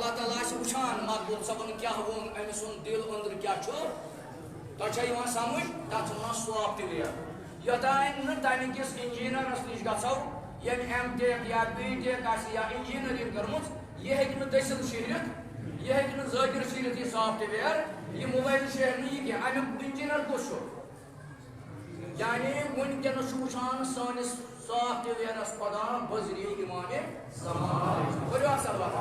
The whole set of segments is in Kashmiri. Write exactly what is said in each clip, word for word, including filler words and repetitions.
اللہ تعالیٰ آسہِ وٕچھان مقبول صٲبن کیٛاہ ووٚن، أمۍ سُنٛد دِل أنٛدرٕ کیٛاہ چھُ۔ تۄہہِ چھا یِوان سمجھ؟ تَتھ چھِ وَنان software۔ یوٚتام نہٕ تَمہِ کِس engineerس نِش گژھو، ییٚمۍ M.Tech یا B.Tech آسہِ یا engineering کٔرمٕژ، یہِ ہیٚکہِ نہٕ دٔسِل شیہرِتھ، یہِ ہیٚکہِ نہٕ ذٲکِر شیہرِتھ یہِ software، یہِ موبایل شیہرِ نہٕ یہِ کینٛہہ۔ اَمیُک engineer کُس چھُ؟ یعنی وٕنکیٚنَس چھُ وٕچھان سٲنِس softwareس خۄدا بذریعہ امام زمان۔ کٔرِو اکھ صلوات۔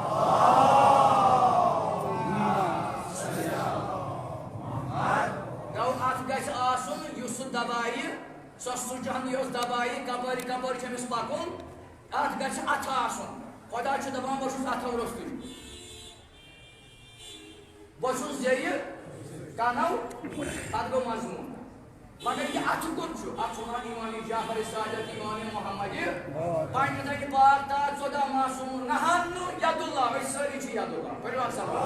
گوٚو اَتھ گژھِ آسُن یُس سُہ دبایہِ، سۄ سُچ ہن یۄس دبایہِ، کپٲرۍ کپٲرۍ چھُ أمِس پکُن، اَتھ گژھِ اَتھٕ آسُن۔ خۄدا چھُ دپان، بہٕ چھُس اَتھو روٚستُے۔ بہٕ چھُس زیٚیہِ کنو، پتہٕ گوٚو مضموٗن۔ مگر یہِ اَتھٕ کوٚت چھُ؟ اَتھ چھُ وَنان امام جعفر صادق، امام محمد۔ پنٛجتن پاک تاج ژۄداہ معصوم، نہن نہٕ ید اللہ، أسۍ سٲری چھِ ید اللہ۔ پٔرِو اکھ صلوات۔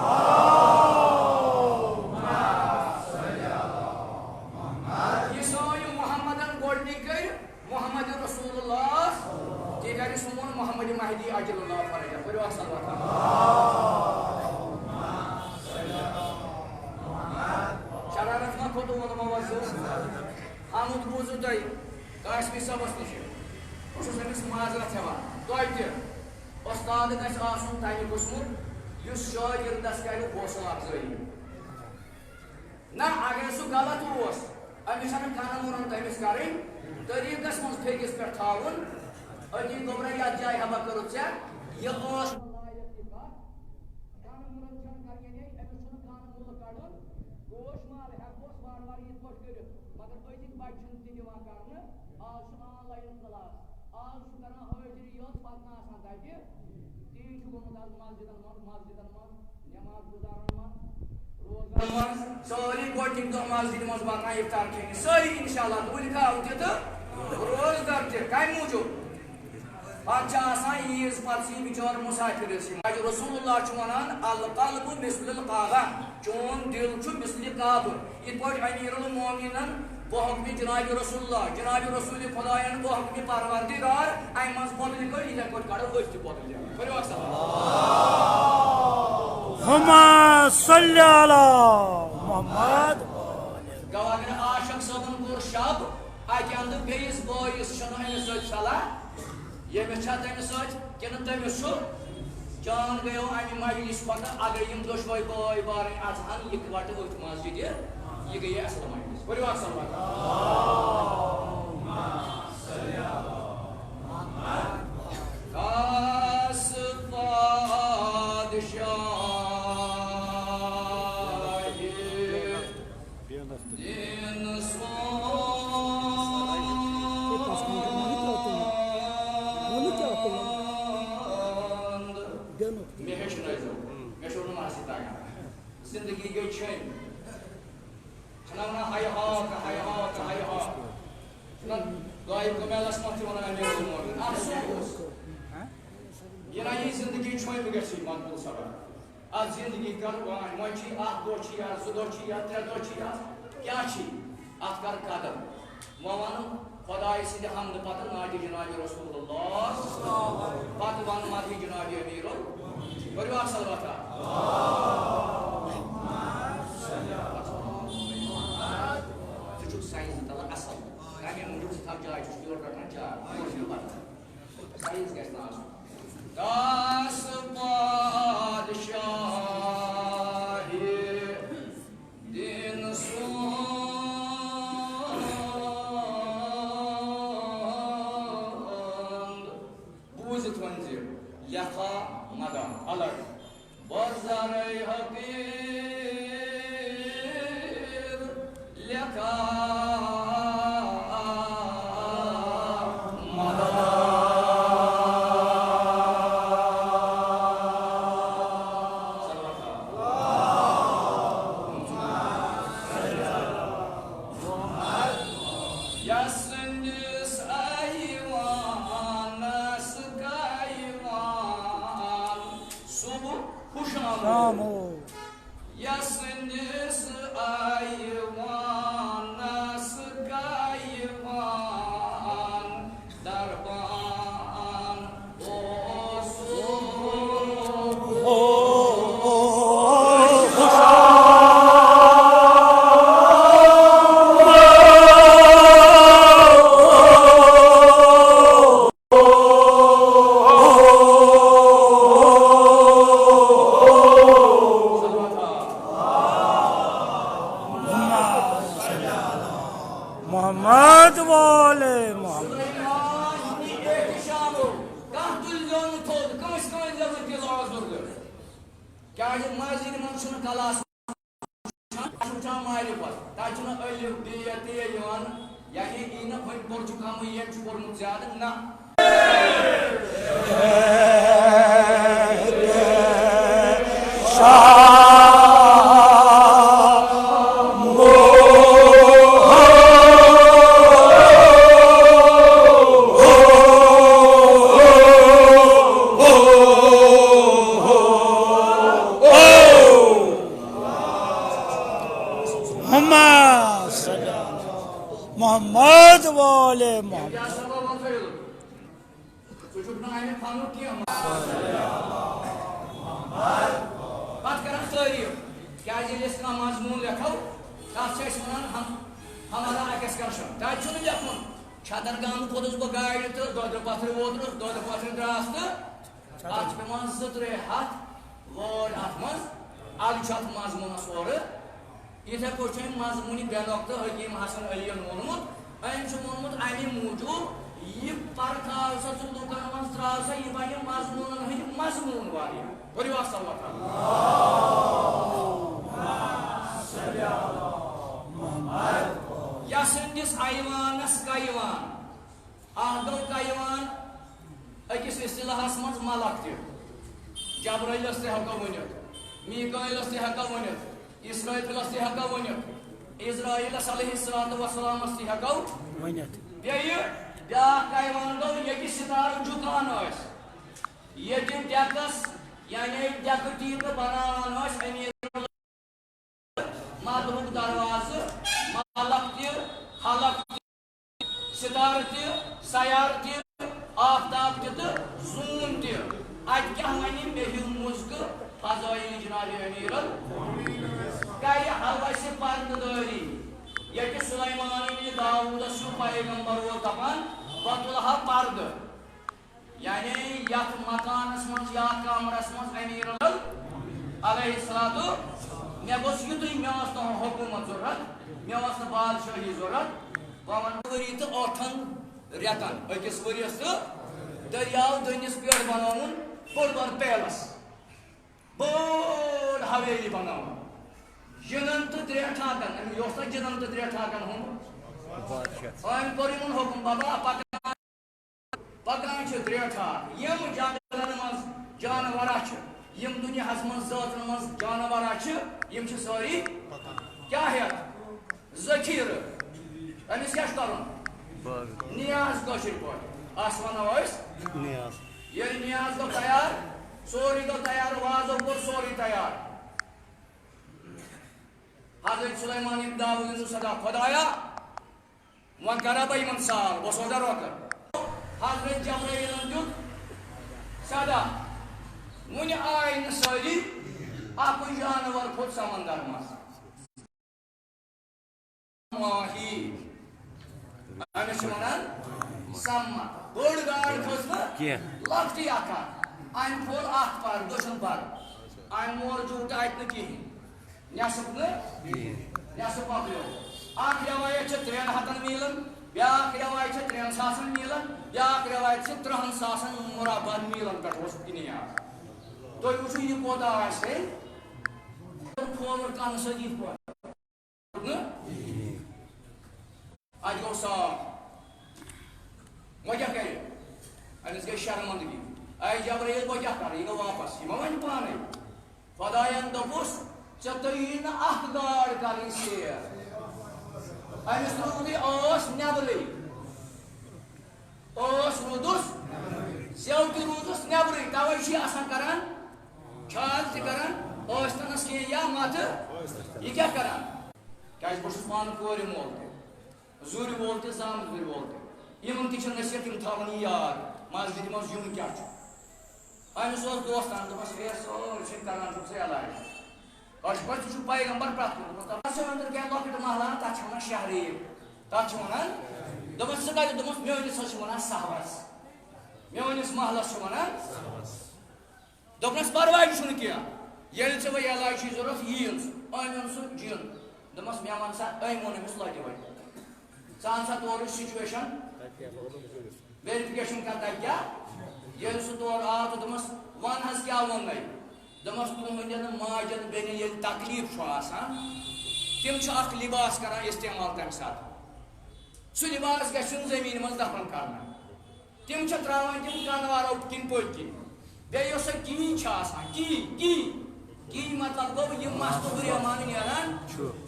یہِ سٲنۍ محمدن گۄڈٕنِکۍ کٔرۍ محمد رسول اللہ، تہِ کرِ سون محمد مہدی عجل اللہ فرجہ۔ پٔرِو اکھ صلوات۔ شرارت ما کھوٚتو ووٚنمو وۄنۍ سُہ؟ آمُت بوٗزِو تۄہہِ قاسمی صٲبَس نِش۔ بہٕ چھُس أمِس معذرت ہٮ۪وان۔ تۄہہِ تہِ۔ اُستاد گژھِ آسُن تَمہِ قٕسمُک یُس شٲگِردَس کَرِ حوصلہٕ اَفزٲیی۔ نہ، اگر سُہ غلط اوس، أمِس چھَنہٕ کَنہٕ مُرَن تٔمِس کَرٕنۍ، طریٖقَس منٛز پھیٚکِس پٮ۪ٹھ تھاوُن۔ أتی گوٚبرا یَتھ جایہِ ہا بہٕ کٔرٕتھ ژےٚ، یہِ ٲس نہٕ لایق یہِ کَتھ۔ کَنہٕ مُرَن چھَنہٕ کَرٕنۍ، یعنی أمِس چھُنہٕ کَنہٕ مُلہٕ کَڑُن۔ گوش مال ہٮ۪کوس وارٕ وارٕ یِتھ پٲٹھۍ کٔرِتھ، مگر أزِکۍ بَچہِ چھِنہٕ تہِ دِوان کَرنہٕ۔ آز چھُ online class، آز چھُ کَران حٲضری یٲژ، پَتہٕ نہٕ آسان تَتہِ۔ تی چھُ گوٚمُت آز مسجدن منٛز، مسجدن منٛز، نماز گزارن منٛز، روزن منٛز، سٲری گۄڈٕنِکۍ دۄہ مسجدِ منٛز واتان افطار کھیٚنہِ، سٲری انشاءاللہ، دُلہِ کاو تہِ تہٕ روزدر تہِ۔ کمہِ موٗجوٗب؟ پتہٕ چھِ آسان عیٖز پتہٕ چھِ یہِ بِچور مسافر ٲسۍ یِوان۔ رسول اللہ چھُ ونان، "القلب مثل الکعبہ"، چون دل چھُ مثلِ کعبہ۔ یِتھ پٲٹھۍ امیر المومنین گوٚو حکمِ جناب رسول اللہ، جناب رسول خدایَن گوٚو حکمِ پروردگار، اَمہِ منٛز بدلہِ کٔڑ، یِتھَے پٲٹھۍ کَڑو أسۍ تہِ بدلہِ۔ کٔرِو اکھ صلوات۔ ہما صلی علی محمد۔ گوٚو اگر عاشق صٲبَن کوٚر شب، اَکہِ اَندٕ بیٚیِس بٲیِس چھُنہٕ أمِس سۭتۍ صلاح، ییٚمِس چھا تٔمِس سۭتۍ کِنہٕ تٔمِس چھُ؟ جان گٔیو اَمہِ مجلِس پَتہٕ، اَگَر یِم دۄشوَے بٲے بارٕنۍ اَژٕ ہَن یِکوَٹہٕ أتھۍ مسجدِ، یہِ گٔیے اَصٕل مجلِس۔ ؤلِو اَکھ صلوات۔ خاص پادشاہ دین سوند۔ مےٚ ہیٚچھنٲیزیو، مےٚ چھُو نہٕ مَزٕ تَگان۔ زِندگی گٔے چھٔنۍ۔ چھِنہ وَنان، "ہَے ہاکھ، ہَے ہاکھ، ہَے ہاکھ"۔ چھِنہ دۄیہِ کمالَس منٛز تہِ وَنان، "اَمے اوس مولوی"۔ افسوس۔ یہِ نہ یہِ زِندگی چھٔنۍ گژھِ مقبول صٲبہ۔ اتھ زندگی کر وانۍ، وۄنۍ چھی اکھ دۄہ چھی یا زٕ دۄہ چھی یا ترٛےٚ دۄہ چھی یا کیٛاہ چھی، اتھ کر قدر۔ وۄنۍ ونہٕ خۄدایہِ سٕنٛدِ حمدٕ پتہٕ نعتِ جناب رسول اللہ، پتہٕ ونہٕ مدحِ جناب امیر ال-، پٔرِو اکھ صلوات۔ ژٕ چھُکھ ساینس تلہٕ اصل، تمے موٗجوٗب ژٕ تھاو جاے، ژٕ چھُکھ یورٕ رٹان جاے، یورٕ چھُنہٕ پتہٕ۔ ساینس گژھِ نہٕ آسُن۔ داس پادشاہِ دین سوند۔ بوٗزِتھ ؤنۍ زِ لیکھا مدام الگ۔ بازارے حقیٖر لیکھا مدد۔ یَس سٕنٛدِس ایوانَس گایوان صُبح خوش آمد۔ شامو۔ یَس سٕنٛدِس ایوان محمد وآل محمد۔ سلیمان ہُنٛد احتشام۔ کانٛہہ تُلۍزیو نہٕ تھوٚد، کٲنٛسہِ کٲنٛسہِ زیو نہٕ دِل آزُردٕ۔ کیٛازِ مسجدِ منٛز چھُنہٕ کلاس وٕچھان، تَتہِ چھُ وٕچھان معرفت۔ تَتہِ چھُنہٕ الف، بے، تے یِوان، یعنی یی نہٕ وۄنۍ پوٚر چھُ کَمٕے، ییٚمۍ چھُ پوٚرمُت زیادٕ، نہ۔ محمد صلی اللہ علیہ محمد وآل محمد۔ ژٕ چھُکھ نہٕ اَمہِ فنُک کینٛہہ۔ پتہٕ کران تعریٖف، کیٛازِ ییٚلہِ أسۍ کانٛہہ مضموٗن لیکھو، تَتھ چھِ أسۍ وَنان ہم-، ہمارا ایکسکرشن۔ تَتہِ چھُنہٕ لیکھُن، چھترگامہٕ کھوٚتُس بہٕ گاڑِ تہٕ دۄدٕ پتھرِ ووترُس، دۄدٕ پتھرِ درٛاس تہٕ اَتھ چھِ پٮ۪وان زٕ ترٛےٚ ہَتھ وٲرڈ اَتھ منٛز۔ اَدٕ چھُ اَتھ مضموٗنَس اورٕ۔ یِتھے پٲٹھۍ چھُ أمۍ مضموٗنہِ بے نۄقطہٕ حکیٖم حسن علیَن ووٚنمُت، أمۍ چھُ ووٚنمُت اَمہِ موٗجوٗب، یہِ پَرٕ ترٛاو سا ژٕ لُکَن منٛز، ترٛاو سا یہِ بَنہِ مضموٗنَن ہٕنٛدۍ مضموٗن واریاہ۔ پٔرِو اَصٕل وقت۔ یَس سٕنٛدِس ایوانَس کیوان۔ اکھ گوٚو کیوان، أکِس اصطلاحس منٛز ملک تہِ، جبرائیلس تہِ ہٮ۪کو ؤنِتھ، میکائیلس تہِ ہٮ۪کو ؤنِتھ، اسرافیلس تہِ ہٮ۪کو ؤنِتھ، عزرائیلس علیہ الصلوۃ والسلامس تہِ ہٮ۪کو ؤنِتھ۔ بیٚیہِ بیٛاکھ کیوان گوٚو، ییٚتہِ ستارٕ جُکان ٲسۍ، ییٚتہِ ڈیکس، یعنی ڈیکہٕ ٹیٖکہٕ بناوان ٲسۍ، امیر مدہُک دروازٕ، ملک تہِ، خلق تہِ، ستارٕ تہِ، سیارٕ تہِ، آفتاب تہِ تہٕ زوٗن تہِ۔ اتہِ کیٛاہ ونہِ مےٚ ہیوٗ مُزکہٕ فضائل جناب امیرن؟ کرِ ہوسہِ پردٕ دٲری۔ ییٚتہِ سلیمان ابن داوودس ہیوٗ پیغمبر اوس دپان، بہٕ تُلہٕ ہا پردٕ۔ یعنی یتھ مکانس منٛز، یتھ کمرس منٛز امیر ال-، علیہ الصلوۃ، مےٚ گوٚژھ یُتُے، مےٚ ٲس تُہنٛد حکوٗمت ضروٗرت، مےٚ ٲس نہٕ بادشٲہی ضروٗرت۔ بہٕ ونہٕ ؤری تہٕ ٲٹھن رٮ۪تن، أکِس ؤرِیس تہٕ دٔریاو دٔنِس پٮ۪ٹھ بنووُن بوٚڑ بار پیلس، بٔڑ حویلی بناوُن۔ جِنن تہٕ درٛیٹھاکن، أمۍ یہِ اوس نہ جِنن تہٕ درٛیٹھاکن ہُنٛد؟ بادشاہ۔ أمۍ کوٚر یِمن حُکُم، بابا، پکان پکان چھِ درٛیٹھا، یِم جنگلن منٛز جانورا چھِ، یِم دُنیاہس منٛز زٲژن منٛز جانورا چھِ، یِم چھِ سٲری کیٛاہ ہٮ۪تھ؟ ذخیرٕ۔ أمِس کیٛاہ چھُ کرُن؟ باغ۔ نیاز کٲشِر پٲٹھۍ۔ اَس وَنو أسۍ۔ نیاز۔ ییٚلہِ نیاز گوٚو تیار، سورُے گوٚو تیار، وازو کوٚر سورُے تیار۔ حضرت سلیمان ابن داوود سُنٛد صدا، خدایا، وۄنۍ کرا بہٕ یِمن سال، بہٕ سوزا رۄکہٕ۔ حضرت جبرائیلن دیُت صدا، وُنہِ آے نہٕ سٲری، اکُے جانور کھوٚت سمندر منٛز۔ ماہی، أمِس چھِ وَنان سمک۔ بٔڑ گاڈ کھٔژ نہٕ کینٛہہ۔ لۄکٹٕے اکھ اکھ۔ أمۍ کھول اکھ پر، دٔچھُن پر۔ أمۍ مور زیوٗٹھ اَتہِ نہٕ کِہیٖنۍ۔ نٮ۪صٕف نہٕ؟ کِہیٖنۍ۔ نٮ۪صٕف مۄکلیو۔ اکھ رٮ۪وایت چھِ ترٛٮ۪ن ہَتَن میٖلَن، بیٛاکھ رٮ۪وایت چھِ ترٛٮ۪ن ساسَن میٖلَن، بیٛاکھ رٮ۪وایت چھِ تٕرٛہَن ساسَن مربعن میٖلَن پٮ۪ٹھ اوس بُنیاد۔ تُہۍ وٕچھِو، یہِ کوتاہ آسہِ ہے؟ کھووُر کَنہٕ سۭتۍ یِتھ پٲٹھۍ۔ نہٕ؟ اَتہِ گوٚو صاف۔ وۄنۍ کیٛاہ کَرِ؟ أمِس گٔے شرمندگی۔ اے جبرائیل، بہٕ کیٛاہ کَرٕ؟ یہِ گوٚو واپس۔ یہِ ما وَنہِ پانَے؟ خۄدایَن دوٚپُس، "ژےٚ تُہی نہٕ اَکھ گاڈ کَرٕنۍ سیر۔" أمِس روٗدٕے ٲس نٮ۪برٕے۔ ٲس روٗدُس، زٮ۪و تہِ روٗدُس نٮ۪برٕے۔ تَوَے چھُ یہِ آسان کَران، چھال تہِ کَران، ٲستَنَس کینٛہہ یا مَتھٕ۔ یہِ کیٛاہ کَران؟ کیٛازِ بہٕ چھُس پانہٕ کورِ مول تہِ۔ زُرِ وول تہِ، زامہٕ زُرِ وول تہِ۔ یِمن تہِ چھِ نصیحت، یِم تھاوَن یہِ یاد، مسجدِ منٛز یُن کیٛاہ چھُ۔ أمِس اوس دوستان، دوٚپمَس، "ہے، سٲرۍ چھِ کران چھُکھ ژٕ علاج۔ أسۍ چھِ پَتہٕ، ژٕ چھُکھ پیغمبر پرٛٮ۪تھ کُنہِ۔" دوٚپمَس، "تَتھ چھِ أنٛدرٕ کینٛہہ لۄکٕٹ محلہ، تَتھ چھِ وَنان شہرِ۔ تَتھ چھِ وَنان۔" دوٚپمَس، "ژٕ کَتہِ؟" دوٚپمَس، "میٲنِس حظ چھِ وَنان سہوَس۔ میٲنِس محلَس چھِ وَنان۔" دوٚپنَس، "پَرواے چھُنہٕ کینٛہہ، ییٚلہِ ژےٚ وۄنۍ علاج چھُے ضوٚرَتھ، یِیِن سُہ۔" أمۍ اوٚن سُہ جِن۔ دوٚپمَس، "مےٚ وَن سا"، أمۍ ووٚن أمِس لَٹہِ وَٹہِ۔ ژٕ اَن سا تورٕچ سچویشن، ویریفکیشن کر تَتہِ کیٛاہ۔ ییٚلہِ سُہ تورٕ آو تہٕ دوٚپمَس، وَن حظ کیٛاہ ووٚننَے؟ دوٚپمَس، تُہٕنٛدٮ۪ن ماجن بیٚنٮ۪ن ییٚلہِ تکلیٖف چھُ آسان، تِم چھِ اکھ لباس کران استعمال تَمہِ ساتہٕ۔ سُہ لباس گژھِ یُن زٔمیٖنہِ منٛز دفن کرنہٕ۔ تِم چھِ ترٛاوان تِم کنوارو کِنۍ پٔتۍ کِنۍ۔ بیٚیہِ یۄس سۄ کِنۍ چھِ آسان، کِنۍ، کِنۍ، کِنۍ مطلب گوٚو یِم مَس تہٕ ہُریمان نیران،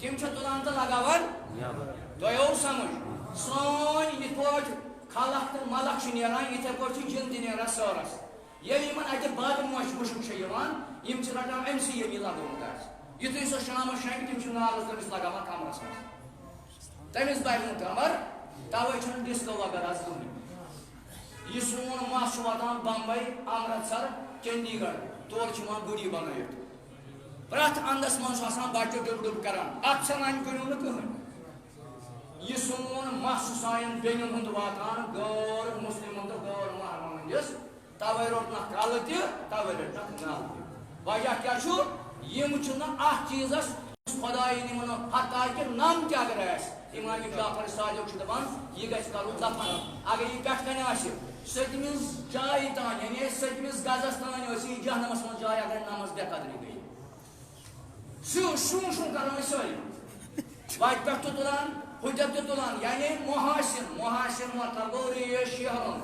تِم چھِ تُلان تہٕ لگاوان۔ تۄہہِ آو سمجھ؟ سٲنۍ یِتھ پٲٹھۍ خلق تہٕ ملق چھِ نیران، یِتھے پٲٹھۍ چھِ جِن تہِ نیران سٲرَس۔ ییٚلہِ یِمن اَتہِ بد موش وٕچھُن چھُ یِوان، یِم چھِ رٹان أمۍ سٕے ییٚمۍ یہِ لگومُت آسہِ۔ یُتھُے سُہ شامَس شۄنٛگہِ، تِم چھِ نالَس تٔمِس لگاوان کمرَس منٛز۔ تٔمِس بَرِ نہٕ کمر، تَوَے چھُنہٕ ڈسکو وغیرہ حظ کٕہٕنۍ۔ یہِ سون مَس چھُ واتان بمبئی، امرتسر، چندی گڑھ، تورٕ چھِ یِوان گُڈی بنٲیِتھ۔ پرٛٮ۪تھ اَندَس منٛز چھُ آسان بَچہٕ ڈُب ڈُب کران، اَتھ چھَنہٕ اَنہِ کٔرِو نہٕ کٕہٕنۍ۔ یہِ سون مَس چھُ سانٮ۪ن بیٚنٮ۪ن ہُنٛد واتان غٲر مُسلِمَن تہٕ غٲر محرمَن ہٕنٛدِس، تَوَے روٚٹنَکھ کَلہٕ تہِ، تَوَے رٔٹنَکھ نَل تہِ۔ وجہ کیٛاہ چھُ؟ یِم چھِنہٕ اَتھ چیٖزَس خۄدایہِ نِمُن، حتیٰ کہِ نَم تہِ اگر آسہِ، امام جعفر صادق چھُ دَپان، یہِ گژھِ کَرُن دفن۔ اگر یہِ پٮ۪ٹھ کَنہِ آسہِ، سٔتمِس جایہِ تام، یعنی سٔتمِس گزَس تام ٲسۍ یہِ جہنمَس منٛز جاے، اگر نَمَس بے قدری گٔے۔ شو، شو، شو کران ٲسۍ سٲری۔ وَتہِ پٮ۪ٹھ تہِ تُلان، ہُتٮ۪تھ تہِ تُلان، یعنی محاسن، محاسن مطلب گوٚو ریش شیہرُن۔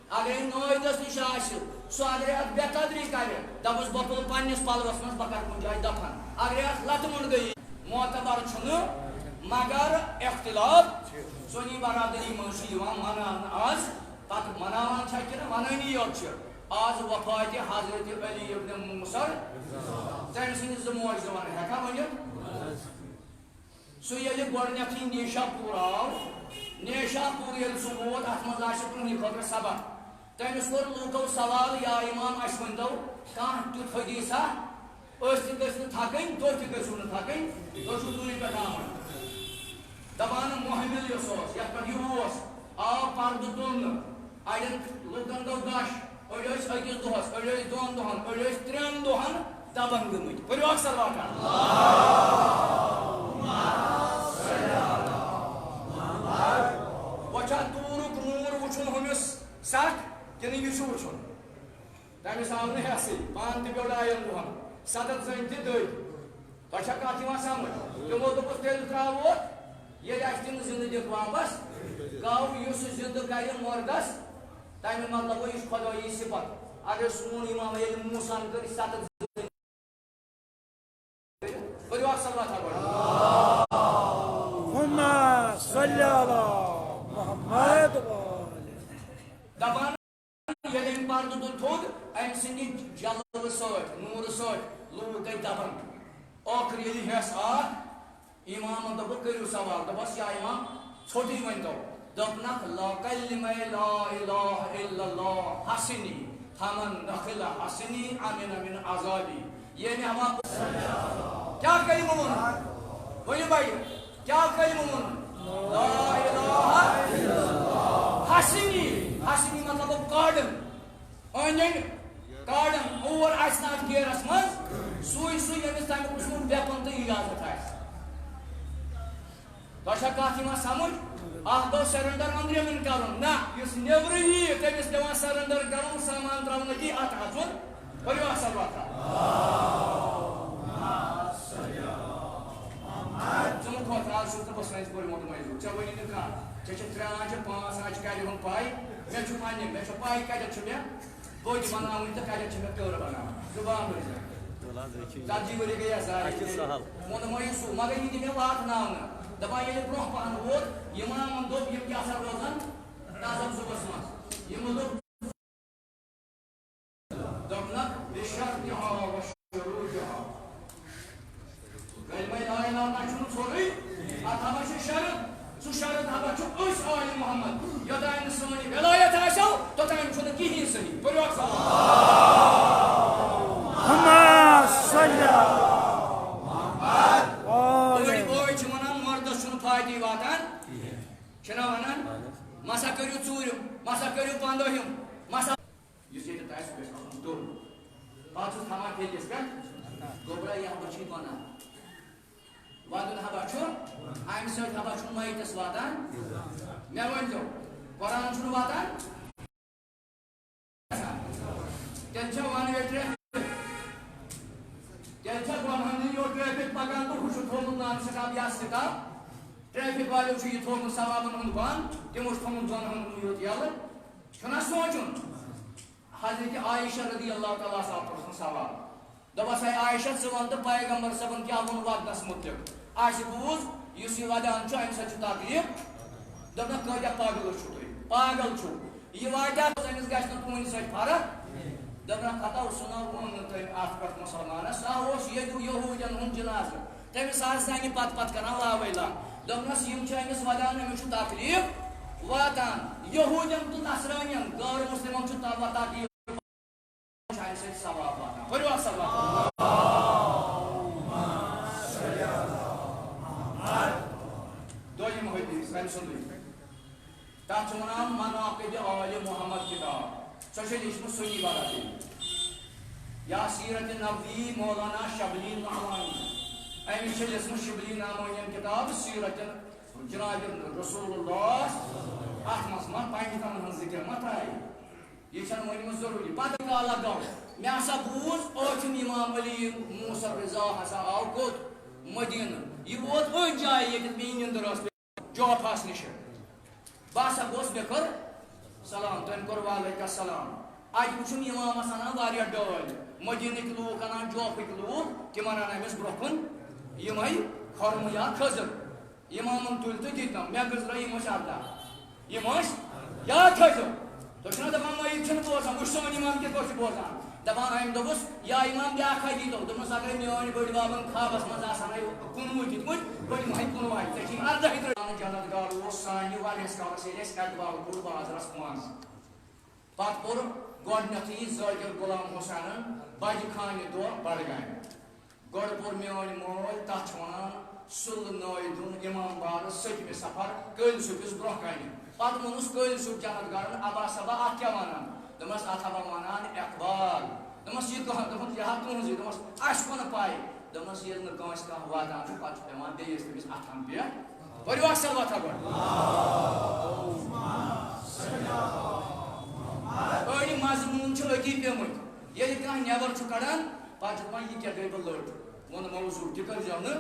اگرے نٲیدَس نِش آسہِ، سُہ اگرے اَتھ بے قدری کرِ، دَپُس، بہٕ تُلہٕ پننِس پلوَس منٛز، بہٕ کرٕ کُنہِ جایہِ دفن۔ اگرے اَتھ لَتہٕ مُنڈ گٔیی، معتبر چھُنہٕ، مگر اختلاف سُنی برادری منٛز چھُ یِوان مناونہٕ آز، پتہٕ مناوان چھا کِنہٕ وَنٲنی یوت چھِ؟ آز وفاتِ حضرت علی ابن موسیٰ، تٔمۍ سٕنٛدِ زٕ موج زٕ وَنہٕ ہٮ۪کھا ؤنِتھ؟ سُہ ییٚلہِ گۄڈٕنٮ۪تھٕے نیشا پوٗر آو، نیشا پوٗر ییٚلہِ سُہ ووت، اَتھ منٛز آسہِ تُہٕنٛدِ خٲطرٕ سبق۔ تٔمِس کوٚر لوٗکو سوال، یا امام، اَسہِ ؤنۍتو کانٛہہ تیُتھ حدیثا، أسۍ تہِ گٔژھۍ نہٕ تھکٕنۍ، تُہۍ تہِ گٔژھِو نہٕ تھکٕنۍ، تُہۍ چھِو دوٗرِ پٮ۪ٹھ آمٕتۍ۔ دَپان محمل یُس اوس، یَتھ پٮ۪ٹھ یہِ اوس، آو پردٕ تُلنہٕ، اَڑٮ۪ن لوٗکن گوٚو غش، أڑۍ ٲسۍ أکِس دۄہس، أڑۍ ٲسۍ دۄن دۄہن، أڑۍ ٲسۍ ترٛٮ۪ن دۄہن دبن گٔمٕتۍ۔ پٔرِو اکھ صلوات۔ وۄنۍ چھا دوٗرُک نوٗر وٕچھُن ہُمِس سکھ کِنہٕ یہِ چھُ وٕچھُن؟ تٔمِس آو نہٕ ہٮ۪سٕے، پانہٕ تہِ پیوٚو ڈاین دۄہن، ستتھ زٔنۍ تہِ دٔدۍ۔ تۄہہِ چھا کتھ یِوان سمجھ؟ تِمو دوٚپُس، تیٚلہِ ترٛاوو، ییٚلہِ اَسہِ تِم زِندٕ دِتھ واپس، گوٚو یُس زِندٕ کرِ مردس، تَمیُک مطلب گوٚو، یہِ چھُ خۄدٲیی صفت۔ اگر سون امام ییٚلہِ موسیٰ ہن کٔر ستتھ زِندٕ، کٔرِو اکھ صلوات پَرُن۔ اللہم صل علی محمد و آل۔ دَپان، ییٚلہِ أمۍ پردٕ تُل تھوٚد، أمۍ سٕنٛدِ جلوٕ سۭتۍ، نوٗرٕ سۭتۍ لوٗکھ گٔے دبن۔ ٲخٕر ییٚلہِ ہٮ۪س آکھ، امامن دوٚپُکھ، کٔرِو سوال۔ دوٚپُس، یا امام، ژھوٚٹٕے ؤنۍتو۔ دوٚپنکھ، لا کلمہ لا الہ الا اللہ حسنی، فمن دخل حسنی امن من عذابی۔ یعنی ہما کیا کلمہ ووٚن؟ ؤنِو بھائی، کیا کلمہ ووٚن؟ لا الہ الا اللہ۔ حسنی، حسنی مطلب گوٚو کاڑن۔ أنٛدۍ أنٛدۍ کاڑن اور آسہِ نہٕ اتھ گیرس منٛز، سُے سُے ییٚمِس تمیُک وٕچھمُت ویپن تہٕ اجازت آسہِ۔ تۄہہِ چھا کتھ یِوان سمجھ؟ اکھ گوٚو surrender أنٛدرِمن کرُن، نہ، یُس نیبرٕ ییہِ، تٔمِس پٮ۪وان surrender کرُن، سامان ترٛاوُن أتی، اتھ اژُن۔ پٔرِو اکھ صلوات۔ ژٕ مہٕ کھوژ، آز چھُس نہٕ بہٕ سٲنِس پٲٹھۍ ووٚنمُت مٔنٛزِل۔ ژےٚ وَنی نہٕ کانٛہہ۔ ژےٚ چھِ ترٛےٚ آنٛچہِ، پانٛژھ آنٛچہِ کَرِ ہُم پَے۔ مےٚ چھُ پنٛنہِ، مےٚ چھےٚ پَے کَتٮ۪تھ چھُ مےٚ بٔتۍ بَناوٕنۍ تہٕ کَتٮ۪تھ چھِ مےٚ کٔر بَناوٕنۍ۔ زُبان بٔرۍ زِ۔ ژتجی ؤری گٔیَس ضایع۔ اَسہِ چھِ سہل۔ ووٚن مےٚ یہِ سُہ، مگر یہِ تہِ مےٚ واتناونہٕ۔ دَپان ییٚلہِ برٛونٛہہ پَہَن ووت، یِمامَن دوٚپ، یِم کیٛاہ سا روزَن تازٕ صُبحَس منٛز۔ یِمو دوٚپ، دوٚپنکھ، بشرطها وشروطها۔ کلمہ لا الہ الا اللہ چھُنہٕ سورُے، اتھ ہبا چھُ شرط۔ سُہ شرط ہبا چھُ أسۍ آلِ محمد۔ یوٚتام نہٕ سٲنۍ ولایت آسٮ۪و، توٚتام چھُنہٕ کِہیٖنۍ صحیح۔ پٔرِو اکھ صلوات۔ اللہم صل علی محمد۔ بٔڑۍ بٲے چھِ ونان، مردس چھُنہٕ فاتحہ واتان۔ چھِنہ ونان؟ مسا کٔرِو ژوٗرِم، مسا کٔرِو پندٲہِم، مسا یُس ییٚتٮ۪تھ آسہِ، سُہ گژھِ آسُن دوٚر۔ پتہٕ چھُس تھاوان پھیٚکِس پٮ۪ٹھ، گوٚبرا، یہِ ہا بہٕ چھُے وَنان۔ ودُن ہبا چھُ، امہِ سۭتۍ ہبا چھُ میتس واتان۔ مےٚ ؤنۍزیو، قرآن چھُنہٕ واتان؟ تیٚلہِ چھا وَن وے ٹریفک؟ تیٚلہِ چھا گۄنہَن ہٕنٛدۍ یوت ٹریفک پَکان تہٕ ہُہ چھُ تھوٚومُت نان سٹاپ یا سٹاپ؟ ٹریفک والیو چھُ یہِ تھوٚومُت ثوابَن ہُنٛد بَنٛد، تِمو چھُ تھوٚومُت گۄنہَن ہُنٛد یوت یَلہٕ۔ چھُنہ سونٛچُن؟ حضرت عائشہ رضی اللہ تعالیٰ عنہا پرٛژھُن سوال۔ دوٚپُس، "ہے عائشہ، ژٕ وَن تہٕ پیغمبر صٲبَن کیٛاہ ووٚن وعدَس مُتعلِق؟ اَسہِ بوٗز، یُس یہِ وَدان چھُ، اَمہِ سۭتۍ چھُ تکلیٖف۔" دوٚپنَکھ، "کٲتیٛاہ پاگل چھُو تُہۍ؟ پاگل چھُو۔ یہِ واتیٛاہ، أمِس گژھِ نہٕ تُہٕنٛدِ سۭتۍ فرق؟" دوٚپنَکھ، "ہتا، سُہ نہ ووٚن نہٕ تٔمۍ اَتھ پٮ۪ٹھ مُسلمانَس، سُہ اوس ییٚتہِ یہوٗدٮ۪ن ہُنٛد جنازٕ۔ تٔمِس آسہٕ زَنہِ پَتہٕ پَتہٕ کران لاوَے لا۔" دوٚپنَس، "یِم چھِ أمِس وَدان، أمِس چھُ تکلیٖف واتان۔ یہوٗدٮ۪ن تہٕ نصرٲنٮ۪ن، غٲر مُسلِمَن چھُ تَوَ تکلیٖف۔" چھُ اَمہِ سۭتۍ ثواب واتان۔ پٔرِو اَتھ ثواب۔ دوٚیِم حدیث أمۍ سُنٛدٕے۔ تَتھ چھِ وَنان مناقب آل محمد کِتاب۔ سۄ چھےٚ لیٖچھمٕژ سُنی برادری۔ یا سیرت نبوی مولانا شبلی نعمانی۔ أمِس چھےٚ لیٖچھمٕژ شبلی نعمانیَن کِتاب سیرت جناب رسول اللہ۔ اَتھ منٛز ما پنڈتن ہٕنٛز ذِکر ما ترٛایہِ؟ یہِ چھَنہٕ ؤنمٕژ ضروٗری۔ پتہٕ کالہ گوٚو، مےٚ ہسا بوٗز، ٲٹھِم امام علی موسیٰ رضا ہسا آو کوٚت؟ مدینہٕ۔ یہِ ووت أتھۍ جایہِ، ییٚتٮ۪تھ مےٚ یہِ نِندٕر ٲس پے-، جوفاہَس نِش۔ بہٕ ہسا گوس، مےٚ کٔر سلام، تٔمۍ کوٚر وعلیکم السلام۔ اَتہِ وٕچھُم امامَس اَنان واریاہ ڈٲلۍ، مدینٕکۍ لوٗکھ اَنان، جوفٕکۍ لوٗکھ، تِمن اَنان أمِس برٛونٛہہ کُن یِمَے خۄرمہٕ یا کھٔزٕر۔ امامن تُلۍ تہٕ دِتۍ تِم۔ مےٚ گٔژھ درٛاے یِم ٲسۍ ارداہ۔ یِم ٲسۍ یاد تھٲیزیو۔ تُہۍ چھِو نہ دَپان، مٔیِت چھِنہٕ بوزان، وٕچھ سون امام کِتھ پٲٹھۍ چھُ بوزان۔ دَپان أمۍ دوٚپُس، یا امام بیٛاکھ حدیث دوٚپ، دوٚپمَس، اگر میٛٲنۍ بٔڈۍ بَبَن خوابَس منٛز آسہٕ ہَن کُنوُہ دِتمٕتۍ، بٔڈۍ ماہہِ کُنوُہ آیہِ، ژےٚ چھِی ارداہ تہِ ترٛٲومٕتۍ۔ جنت گار اوس سانہِ واریاہَس کالَس، ییٚلہِ اَسہِ اقبال کوٚر بازرَس منٛز۔ پتہٕ کوٚر گۄڈٕنیتھٕے ذاکر غلام حسینن بجہِ خانہِ دۄہ بڈگامہِ۔ گۄڈٕ پوٚر میٲنۍ مٲلۍ، تتھ چھِ ونان سُلہٕ نٲوۍ دیُن امام بارس سٔتمہِ صفر کٲلۍ صُبحس برونٛہہ کنہِ۔ پتہٕ ووٚنُس کٲلۍ صُبح جنت گرن، ابا صٲبا، اتھ کیٛاہ ونان؟ دوٚپمس، اتھ ہا ونان اقبال۔ دوٚپمس، یہِ کہاں؟ دوٚپُن، یہِ ہا تُہنٛزٕے۔ دوٚپمس، اسہِ کونہٕ پاے؟ دوٚپمس، ییٚلہِ نہٕ کٲنٛسہِ کانٛہہ واتان چھُ، پتہٕ چھُ پٮ۪وان بیٚیِس تٔمِس اَتھن پٮ۪ٹھ۔ پٔرِو اکھ صلوات اکھ گۄڈٕ۔ أڑۍ مضموٗن چھِ أتی پیٚمٕتۍ۔ ییٚلہِ کانٛہہ نٮ۪بر چھُ کڑان، پتہٕ چھُ دَپان، "یہِ کیٛاہ گٔے بہٕ لٔٹ؟" ووٚن موضوٗع تہِ کٔرۍزیو نہٕ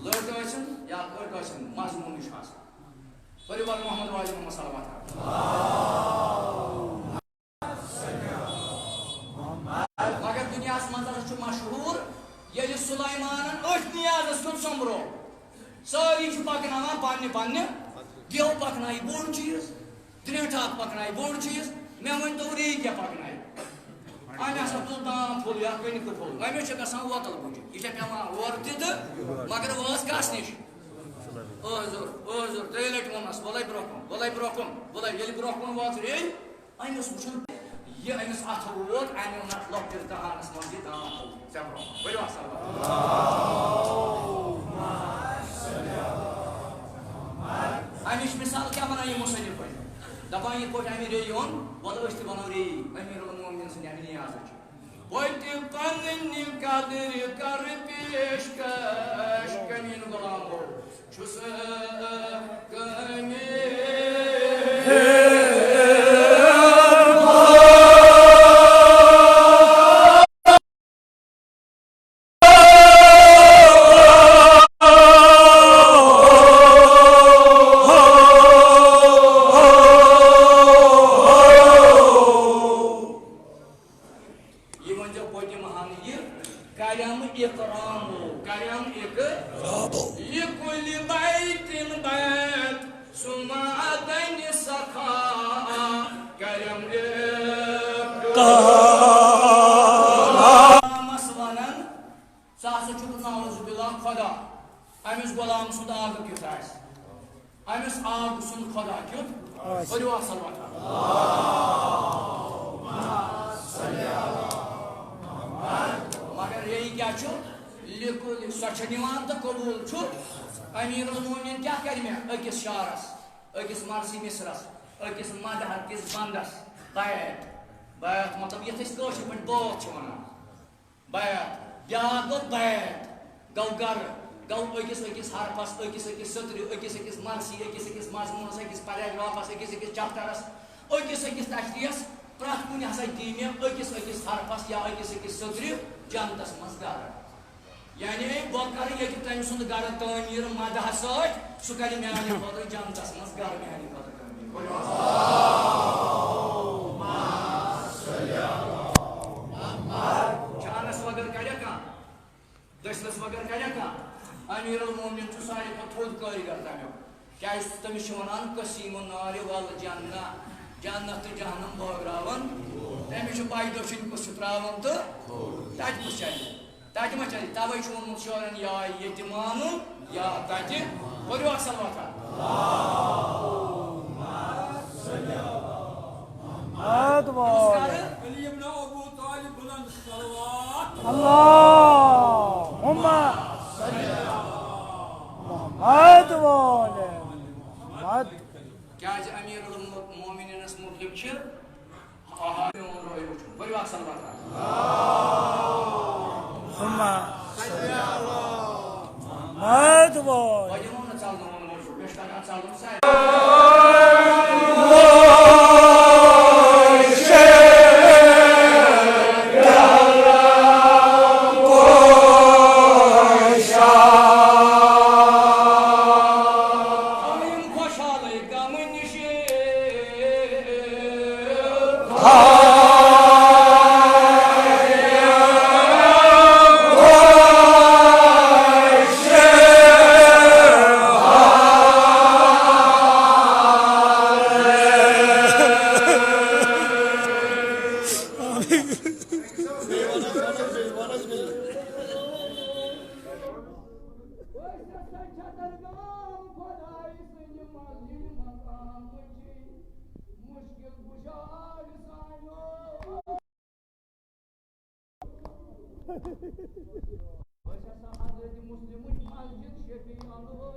لٔٹ ٲسِن یا أٹ ٲسِن، مضموٗنٕے چھُ آسان۔ پٔرِو اَلہٕ محمد وآلِ محمد صلوات۔ مگر دُنیاہَس منٛز ہسا چھُ مشہوٗر، ییٚلہِ سُلایمانَن أتھۍ نیازَس کیُتھ سۄمبرو۔ سٲری چھِ پَکناوان پننہِ پننہِ، گیو پَکنایہِ بوٚڑ چیٖز، درٛینٛٹھ اَکھ پَکنایہِ بوٚڑ چیٖز۔ مےٚ ؤنۍ تو، ریٚیہِ کیٛاہ پَکنایہِ؟ أمۍ ہسا تُل دام پھوٚل یا کٕنکہٕ پھوٚل، أمِس چھِ گژھان وۄتَل بُجہِ۔ یہِ چھےٚ پٮ۪وان اورٕ تہِ تہٕ، مگر وٲژ کَس نِش؟ عٲزُر، عٲزُر، ترٛیٚیہِ لَٹہِ ووٚنمَس، وَلَے برٛونٛہہ کُن، وَلَے برٛونٛہہ کُن، وَلَے۔ ییٚلہِ برٛونٛہہ کُن وٲژ ریٚیہِ، أمِس وُچھُن، یہِ أمِس اَتھٕ ووت، اَمہِ اوٚن اَتھ لۄکٹِس دہانَس منٛز یہِ دام پھوٚل۔ ژےٚ برٛونٛہہ۔ ؤلِو اَصٕل پٲٹھۍ۔ اَمِچ مِثال کیٛاہ وَنان یہِ مُصنِف وۄنۍ؟ دَپان، یِتھ پٲٹھۍ اَمہِ ریٚیہِ اوٚن، وَلہٕ أسۍ تہِ وَنو ریٚیہِ، أمیٖر المومنیٖن سٕنٛدِ اَمہِ نیازٕچ۔ بہٕ تہِ پنٕنہِ قدرِ کَرٕ پیشکش، کٔمیٖن غلام گوٚو۔ چھُس کٔمیٖن۔ یہِ ؤنۍزیو پٔتِم ہن یہِ، کرم اکرامو، کرم اکرامو۔ لکل بیت بیت سمعتن سخا، کرم اکرامس ونان، ژٕ ہسا چھُکھ نعوذ باللہ خدا، أمِس غلام سُنٛد عادت یُتھ آسہِ۔ أمِس آو سُنٛد خدا کیُتھ۔ آسہِ۔ پٔرِو اَتھ صلوات۔ مگر ریٚیہِ کیٛاہ چھُ؟ لِکُل، سۄ چھِ نِوان تہٕ قبوٗل چھُ۔ امیر المومنین کیٛاہ کرِ مےٚ أکِس شعرس، أکِس مرثی مصرس، أکِس مدح کِس بندس بیت؟ بیت مطلب یتھ أسۍ کٲشِر پٲٹھۍ بٲتھ چھِ ونان۔ بیت۔ بیٛاکھ گوٚو بیت، گوٚو گرٕ۔ گوٚو أکِس أکِس حرفس، أکِس أکِس سطرِ، أکِس أکِس مرثی، أکِس أکِس مضموٗنس، أکِس paragraphس، أکِس أکِس chapterس، أکِس أکِس تشریحس، پرٛٮ۪تھ کُنہِ ہسا دی مےٚ أکِس أکِس حرفس یا أکِس أکِس سطرِ جنتس منٛز گرٕ۔ یعنی بہٕ کرٕ ییٚتہِ تٔمۍ سُنٛد گرٕ تعمیٖر مدحس سۭتۍ، سُہ کرِ میانہِ خٲطرٕ جنتس منٛز گرٕ میانہِ خٲطرٕ تعمیٖر۔ ؤلِو حظ۔ چانس وغٲر کرِ کانٛہہ؟ دٔسِلس وغٲر کرِ کانٛہہ؟ امیر المومنین چھُ ساروی کھۄتہٕ تھوٚد کٲرِگر تمیُک۔ کیازِ تٔمِس چھِ ونان قسیم النار والجنہ، جنت تہٕ جہنم بٲگراوان۔ تٔمِس چھِ پَے دٔچھِنۍ کُس چھُ تراوان تہٕ تَتہِ کُس چلہِ۔ تَتہِ ما چلہِ؟ تَوَے چھُ ووٚنمُت شٲعرَن، یا ییٚتہِ مانُن یا تَتہِ۔ پٔرِو اَکھ صلواتہ۔ محمد وال۔ کُس کَرٕ؟ علی ابن ابو طالب بلند صلوات۔ اللہم محمد وال محمد۔ کیازِ امیر المومنینس متعلق چھِ آہا میون روے وٕچھُن۔ ؤلِو اکھ صلوات۔ اللہم محمد وال۔ وۄنۍ دِمو نہٕ ژلنہٕ وۄنۍ موضوع، مےٚ چھُ تگان ژلُن سارِ۔ أسۍ ہسا چھِ درگاہ خۄداے سٕنٛدِ مسجدِ مقامٕچ مُشکِل کُشا آز سانیو۔ أسۍ ہسا حضرت مسلمٕچ مسجد شفیع انوار۔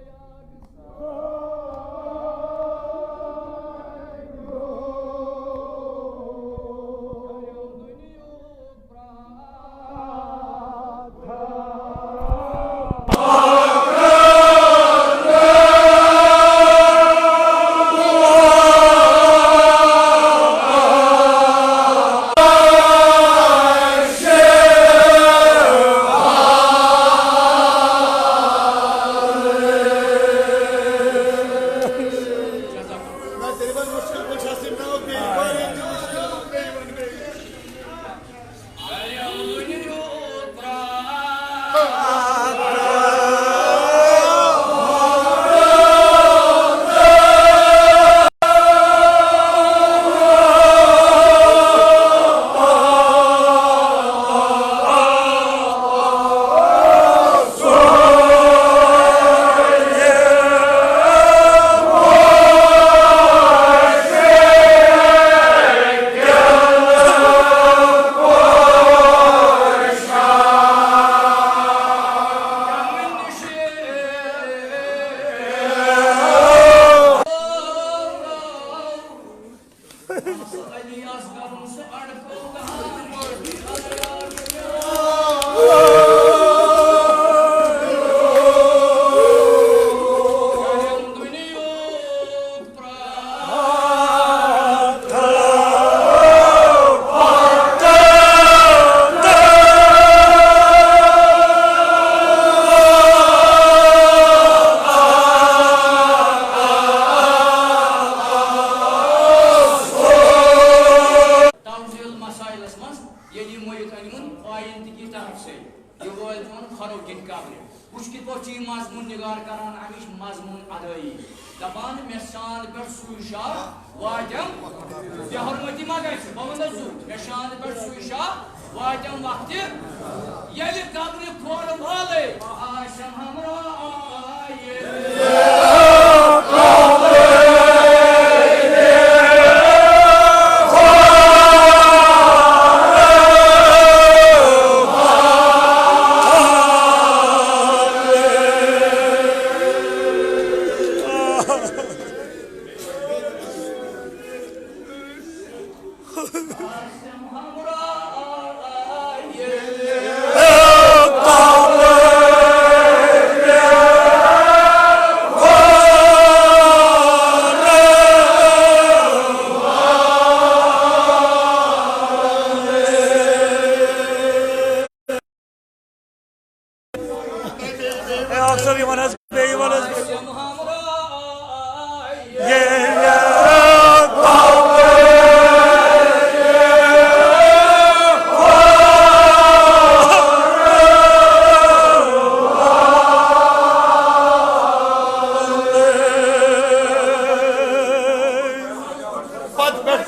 توضیح المسائلس منٛز ییٚلہِ یہِ مٔیت أنِمُن فاعل تہِ کی طرف سے، یہِ وٲلۍ تھاوُن کھۄرو کِنۍ قبرِ۔ وٕچھ کِتھ پٲٹھۍ چھُ یہِ مضموٗن نِگار کران، اَمِچ مضموٗن ادٲیی۔ دَپان، مےٚ سان پٮ۪ٹھ سُے شاہ واتٮ۪م، بے حرمتی ما گژھِ؟ بہٕ وَنہٕ زُو، مےٚ شان پٮ۪ٹھ سُے شاہ واتٮ۪م وقتہِ، ییٚلہِ قبرِ کھۄر والے آسٮ۪م ہمراہ۔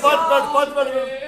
پتہٕ پٮ۪ٹھ، پتہٕ پٮ۪ٹھ۔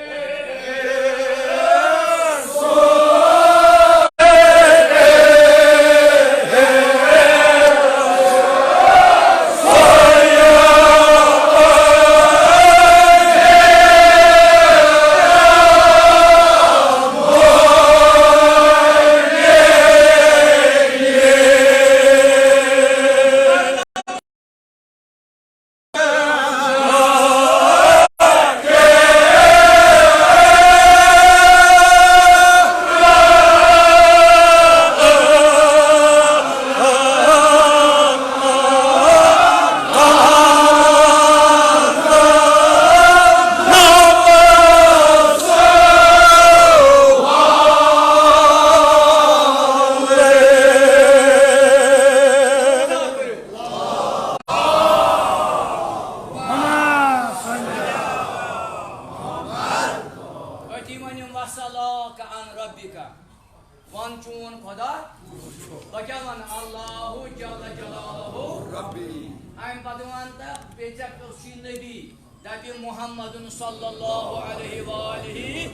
أتی ؤنِو وَصَلَاكَ عَنْ رَبِّكَ۔ وَن چون خۄدا۔ بہٕ کیٛاہ وَنہٕ؟ اللہ جل جلالہ۔ ربی۔ اَمہِ پَتہٕ وَن تہٕ بیٚیہِ ژےٚ کُس چھُے نبی؟ دَپہِ محمد صلی اللہ علیہ وآلہ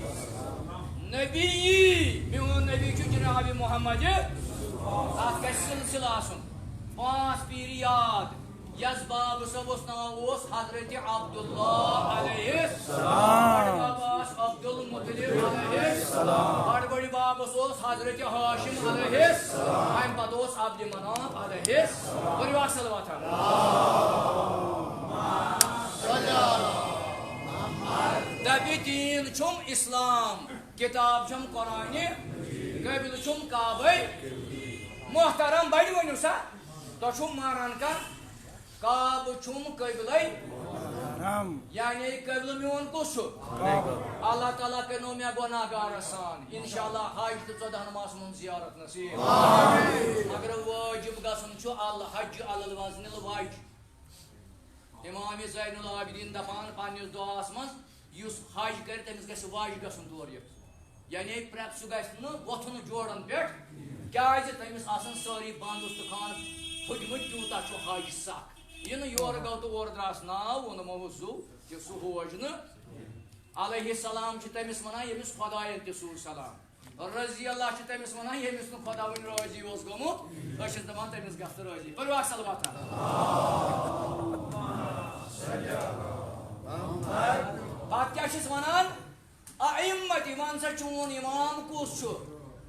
نبی۔ میون نبی چھُ جناب محمد۔ اَتھ گژھِ سلسلہٕ آسُن۔ پانٛژھ پیٖرِ یاد۔ یس باب صٲب اوس ناو اوس حضرت عبداللہ علیہ السلام۔ بڑِ بابا اوس عبدالمطلب علیہ السلام۔ بڑِ بڑِ بابس اوس حضرت ہاشم علیہ السلام۔ امہِ پتہٕ اوس عبد مناف علیہ السلام۔ پٔرِو اکھ صلوات۔ دپہِ دین چھُم اسلام، کتاب چھم قرآنِ، قبلہٕ چھُم کعبے۔ محترم بڑِ ؤنِو سا، تۄہہِ چھُو مانان کانٛہہ؟ کعبہٕ چھُم قبلے۔ حرم۔ یعنی قبلہٕ میون کُس چھُ؟ اللہ تعالیٰ کٔرنو مےٚ گۄناہ گار سان۔ انشاءاللہ حج تہٕ ژۄدہن ماسن ہُنٛد زیارت نصیب۔ مگر وٲجِب گژھُن چھُ الحج علی الوزن الوج۔ امام زین العابدین دپان پننِس دعاہس منٛز، یُس حج کرِ تٔمِس گژھِ وج گژھُن تورٕ یِتھ۔ یعنی پرٛٮ۪تھ سُہ گژھِ نہٕ وۄتھُن جوڑن پٮ۪ٹھ، کیازِ تٔمِس آسن سٲری بند استخوان پھٕٹمٕتۍ، تیوٗتاہ چھُ حج سخ۔ یہِ نہٕ یورٕ گوٚو تہٕ اورٕ درٛاس ناو، ووٚنمو وُزو تہِ سُہ ہوج نہٕ۔ علیہ السلام چھِ تٔمِس ونان، ییٚمِس خۄداین تہِ سوٗز سلام۔ رضی اللہ چھِ تٔمِس ونان، ییٚمِس نہٕ خۄداوٕنۍ رٲضی اوس گوٚمُت، أسۍ چھِس دپان تٔمِس گژھ تہٕ رٲضی۔ پٔرِو اکھ صلوات۔ پتہٕ کیٛاہ چھِس ونان؟ ائمتی، وَن سا چون امام کُس چھُ؟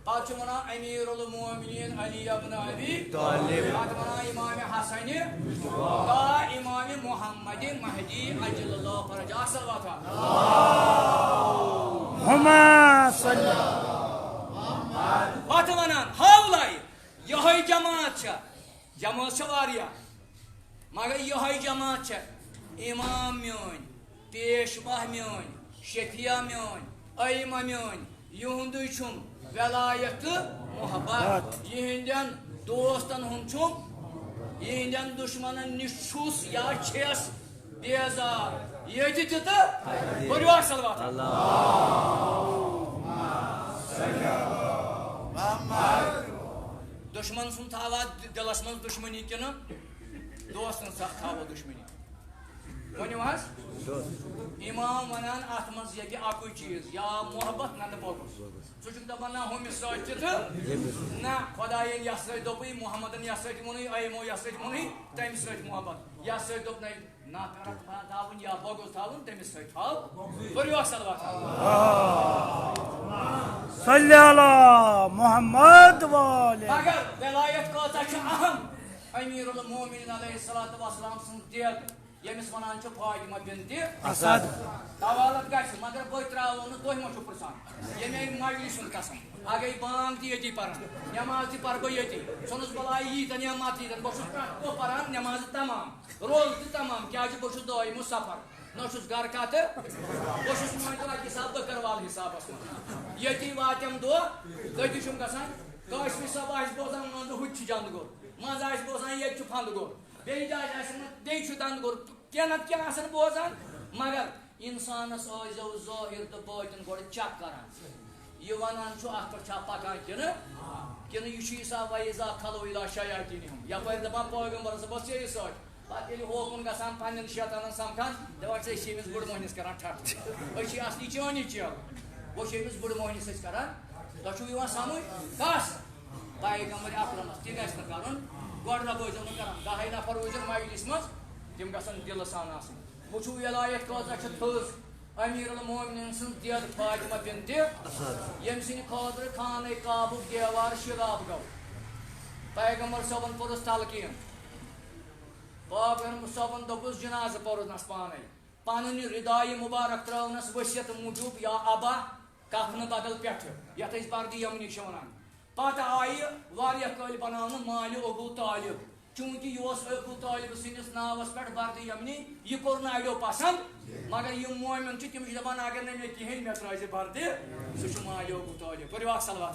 پتہٕ چھُ وَنان امیر المومنین علی ابن ابی طالب۔ پتہٕ وَنان امام حسن تا امام محمد مہدی عجل اللہ فرجہ۔ اکھ صلوات۔ ہما صلی۔ پتہٕ وَنان ہاولائے، یِہوٚے جماعت چھےٚ، جمٲژ چھےٚ واریاہ، مگر یِہوٚے جماعت چھےٚ۔ امام میٲنۍ، پیشوا میٲنۍ، شفیع میٲنۍ، ائمہ میٲنۍ، یِہُنٛدُے چھُم ولایت تہٕ محبت۔ یِہِنٛدٮ۪ن دوستن ہُنٛد چھُم، یِہِنٛدٮ۪ن دُشمنن نِش چھُس یا چھَس بیزار۔ ییٚتہِ تہِ تہٕ پٔرِو اکھ صلوات۔ دُشمن سُنٛد تھاوا دِلس منٛز دُشمنی کِنہٕ دوستن سۭتۍ تھاوو دُشمنی؟ ؤنِو حظ۔ امام ونان اتھ منٛز ییٚتہِ اکُے چیٖز، یا محبت نتہٕ بغض۔ ژٕ چھُکھ دپان نہ ہُمِس سۭتۍ تہِ تہٕ نہ خۄدایَن یَس سۭتۍ دوٚپُے، محمدن یَس سۭتۍ ووٚنُے، ائمو یَس سۭتۍ ووٚنُے، تَمہِ سۭتۍ محبت، یَس سۭتۍ دوٚپنَے نفرت تھاوُن یا بغض تھاوُن، تٔمِس سۭتۍ تھاو۔ پٔرِو اکھ صلوات۔ صلی علی محمد وآلہ۔ مگر ولایت کۭژاہ چھِ اہم۔ امیر المومنین علیہ الصلوۃ والسلام سٕنٛز دیگ، ییٚمِس ونان چھِ فاطمہ بنت اسد۔ طوالت گژھِ، مگر بہٕ ترٛاوو نہٕ، تُہۍ ما چھِو پرٛژھان؟ ییٚمہِ آیہِ مجلس ہُنٛد قسم، اگے بانگ تہِ ییٚتی پران، نماز تہِ پرٕ بہٕ ییٚتی، ژھٕنُس بلاے ییٖتن یا مت ییٖتن، بہٕ چھُس پرٛٮ۪تھ دۄہ پران نماز تمام، روزٕ تہِ تمام، کیازِ بہٕ چھُس دٲیمہٕ سفر۔ نہ چھُس گرٕ کتھٕ، بہٕ چھُس مٲنۍ تو اکہِ حساب بٔکٕروال حسابس منٛز۔ ییٚتی واتٮ۪م دۄہ، تٔتی چھُم گژھان، کٲشرِ صٲب آسہِ بوزان، منٛزٕ ہُتہِ چھُ جنٛد گوٚو، منٛزٕ آسہِ بوزان، ییٚتہِ چھُ پھنٛد گوٚو، بیٚیہِ جایہِ آسہِ نہٕ، بیٚیہِ چھُ دنٛد گوٚو، کینٛہہ نتہٕ کینٛہہ آسن بوزان۔ مگر انسانس ٲسۍزیو ظٲہر تہٕ بٲطن گۄڈٕ چیک کران۔ یہِ ونان چھُ، اتھ پٮ۪ٹھ چھا پکان کِنہٕ، کِنہٕ یہِ چھُ عیسیٰ و عیسیٰ کھلو الی شیاطینہم، یپٲرۍ دپان پیغمبرس بس ژیٚیہِ سۭتۍ۔ پتہٕ ییٚلہِ ہوکُن گژھان، پننٮ۪ن شیطانن سمکھان، دپان چھِ، أسۍ چھِ أمِس بُڈٕ مۄہنِس کران ٹھٹھ۔ أسۍ چھِ اصلی چٲنی چیل۔ گوٚو چھِ أمِس بُڈٕ مۄہنِس أسۍ کران۔ تۄہہِ چھُو یِوان سمجھ؟ کس؟ پیغمبر اکرمس۔ تہِ گژھِ نہٕ کرُن۔ گۄڈٕ نہ بٲزیو نہٕ کران۔ دہے نفر روزن مجلس منٛز، تِم گژھن دلہٕ سان آسٕنۍ۔ وٕچھِو ولایت کۭژاہ چھِ تھٔز۔ امیر المومنین سٕنٛز دید فاطمہ بنت، ییٚمہِ سٕنٛدِ خٲطرٕ خانہ کعبُک دیوار شراب گوٚو۔ پیغمبر صٲبن پوٚرُس تلقین۔ پیغمبر صٲبن دوٚپُس، جنازٕ پوٚرنس پانے۔ پنٕنۍ ردایہِ مبارک ترٲونس وصیت موجوب، یا ابا، کفنہٕ بدل پٮ۪ٹھٕ، یتھ أسۍ بردِ یمنی چھِ ونان۔ پتہٕ آیہِ واریاہ کٲلۍ بناونہٕ مالِ ابو طالب، چوٗنٛکہِ یہِ اوس ابو طالب سٕنٛدِس ناوس پٮ۪ٹھ بردِ یمنی، یہِ کوٚر نہٕ اڑیو پسند، مگر یِم مومن چھِ، تِم چھِ دپان، اگر نہٕ مےٚ کِہیٖنۍ، مےٚ ترٲوزِ بردِ، سُہ چھُ مالِ ابو طالب۔ پٔرِو اکھ صلوات۔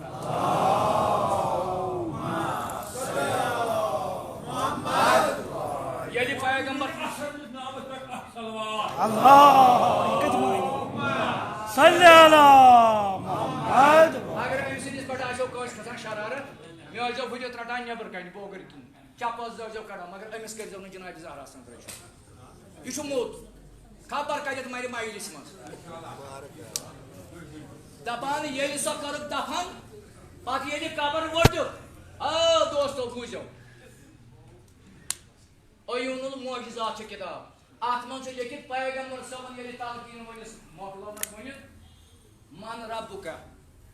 ییٚلہِ پیغمبر اللہ، یہِ کتہِ معنی؟ صلی علی محمد۔ اگر أمۍ سٕنٛدِس پٮ۪ٹھ آسیو کٲنٛسہِ کھسان شرارت، مےٚ ٲسۍزیو بٕتھِ رٹان نٮ۪بر کنہِ بوگٕرۍ کِنۍ، چپس ٲسۍزیو کڑان، مگر أمِس کٔرۍزیو نہٕ جنابِ زہرا سٕنٛز رٲچھ۔ یہِ چھُ موٚت۔ خبر کتٮ۪تھ مرِ مجلسہِ منٛز۔ دپان، ییٚلہِ سۄ کٔرٕکھ دفن، پتہٕ ییٚلہِ قبر ؤٹُکھ، آ دوستو، بوٗزِو۔ عیون المعجزات چھِ کتاب۔ اتھ منٛز چھُ لیکھِتھ، پیغمبر صٲبن ییٚلہِ تلقین وٲلِس مۄکلٲونس ؤنِتھ، من ربک؟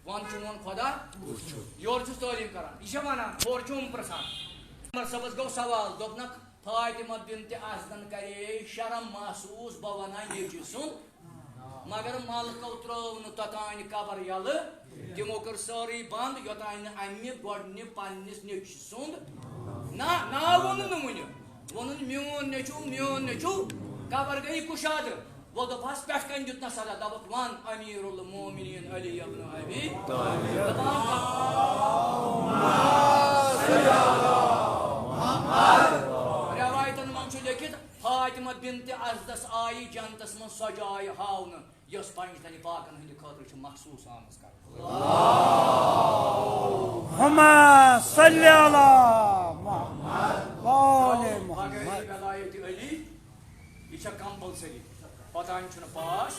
ون چون خدا کُس چھُ؟ یورٕ چھُس تعلیٖم کران۔ یہِ چھےٚ ونان، ہورٕ چھُ یِم پرژھان۔ پیغمبر صٲبس گوٚو سوال، دوٚپنکھ، فاطمہ بنت اسدن کرے شرم محسوس، بہٕ ونان نیٚچوۍ سُنٛد۔ مگر ملکو ترٲو نہٕ توٚتانۍ قبر یلہٕ، تِمو کٔر سٲرٕے بنٛد، یوٚتانۍ نہٕ امہِ گۄڈٕنہِ پننِس نیٚچوۍ سُنٛد نا-، ناو ووٚنُن نہٕ وُنہِ۔ ووٚنُن، میون نیٚچوٗ، میون نیٚچوٗ۔ قبر گٔیہِ کُشادٕ۔ وۄنۍ دوٚپہَس، پٮ۪ٹھ کَنۍ دیُتنَس سزا، دوٚپُکھ، وَن امیر المومنین علی ابن ابی طالب۔ دپان، رٮ۪وایتَن منٛز چھُ لیٚکھِتھ، فاطمہ بنت اسدس آیہِ جنتس منٛز سۄ جاے ہاونہٕ، یۄس پنجتن پاکن ہٕنٛدِ خٲطرٕ چھِ مخصوٗص آمٕژ کرنہٕ۔ ہما صلی علی محمد و آل مگر محمد۔ یہِ ولایت علی، یہِ چھےٚ compulsory، اوٚتام چھُنہٕ پاس۔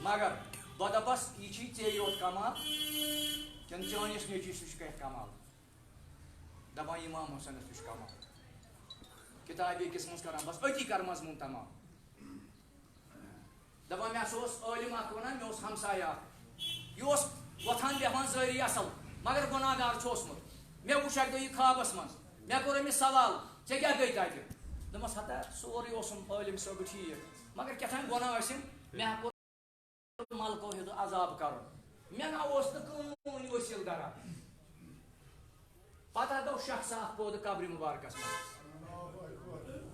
مگر بہٕ دپس، یہِ چھی ژےٚ یوت کمال کِنہٕ چٲنِس نیٚچوِس تہِ چھُ کینٛہہ کمال؟ دپان، امام حسینس تہِ چھُ کمال۔ کتابہِ أکِس منٛز کران بس، أتی کر مضموٗن تمام۔ دپان، مےٚ ہسا اوس عٲلِم اکھ ونان، مےٚ اوس ہمسایہِ اکھ۔ یہِ اوس وۄتھان بیٚہوان زٲری اصل، مگر گۄناہ گار چھُ اوسمُت۔ مےٚ وُچھ اکہِ دۄہ یہِ خوابس منٛز۔ مےٚ کوٚر أمِس سوال، "ژےٚ کیٛاہ گٔے تتہِ؟" دوٚپمس، "ہتا سورُے اوسُم عٲلِم صٲب ٹھیٖک، مگر کیٛاہ تام گۄناہ ٲسِم، مےٚ ہا کوٚر ملکو ہیوٚت عذاب کرُن۔ مےٚ نہ اوس نہٕ کٕہٕنۍ وسیٖلہٕ درا۔" پتہ گوٚو شخص اکھ پوٚد قبرِ مبارکس منٛز۔